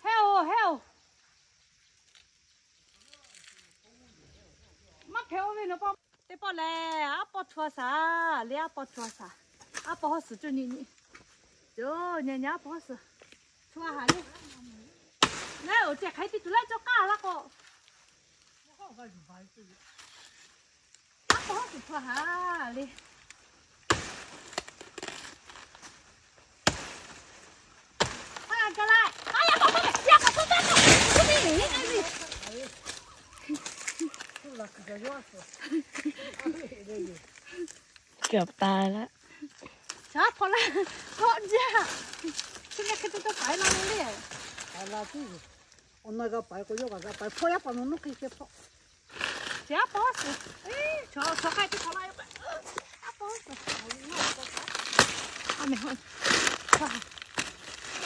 Heh-oˬ, heh-oˬ. Maˇ hpehꞈ-oˬ ve nawˬ pa. Teˇ pawˆ lehˬ, aˉ pawˇ htu a shaˍ le, aˉ pawˇ htu a shaˍ. Aˉ pawˇ hawˉ suhˍ cuˇ nyi nyi. Yoˬ, nyi nyi aˉ pawˇ hawˉ suhˍ htu a haˍ le. Leh oˬ ceh hk'aˬ hk'e te tuˬ leh cawˬ k'aˇ laˇ k'o. Aˉ pawˇ hawˉ suhˍ htu a haˍ le. Cawˬ pa laˇ. Chaw hpawˇ laˇ, hpawˇ jaˇ. Chi hk'e te tawˇ paiˉ la le. Awˬ na g'a paiˉ k'o, yawˇ kaꞈ g'a paiˉ. Hpawˇ yaˇ paˍ nawˬ nuˇ hk'e hk'e hpawˇ. Chi aˉ pawˇ suhˍ. Chaw, chaw hk'aˇ teˇ hpaˍ laˇ yoˬ. Aˉ pawˇ suhˍ. A mehˬ hawˇ.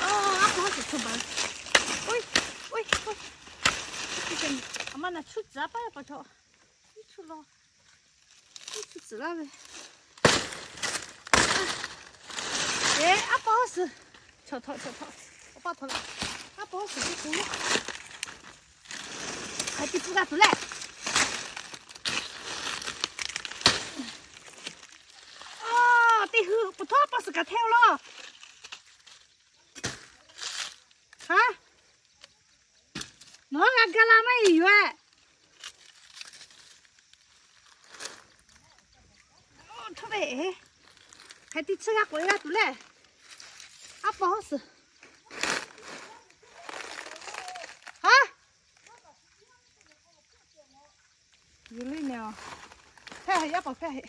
Aˉ pawˇ suhˍ chaw baˬ. Oˇ, oˇ, oˇ. A ma naˬ chuˇ tcuhˍ a paˇ yaˇ paˍ chaw. Iˉ chuˇ law. Iˉ chuˇ tcuhˍ laˇ ve. Eˬ, aˉ pawˇ hawˉ suhˍ. Chaw htaw, chaw htaw. Awˬ pa htaw le. Aˉ pawˇ hawˉ suhˍ teˇ k'o. Hk'aˬ hk'e te tcuhˉ g'a tuˬ leh. Aˬ, teˇ hui k'oˍ htawˇ aˉ pawˇ suhˍ kaꞈ hteˇ-oˬ law. Haˉ, nawˬ hui g'a gaˇ la maˇ heˆ yoˬ-eh. Htawˇ ve, hk'aˬ hk'e te tcuhˉ g'a k'oꞈ-e g'a tuˬ leh. Aˉ pawˇ hawˉ suhˍ. Haˉ, yuˬ le nyi-oˬ. Hpehˇ heˆ, yaˇ paˍ hpehˇ heˆ.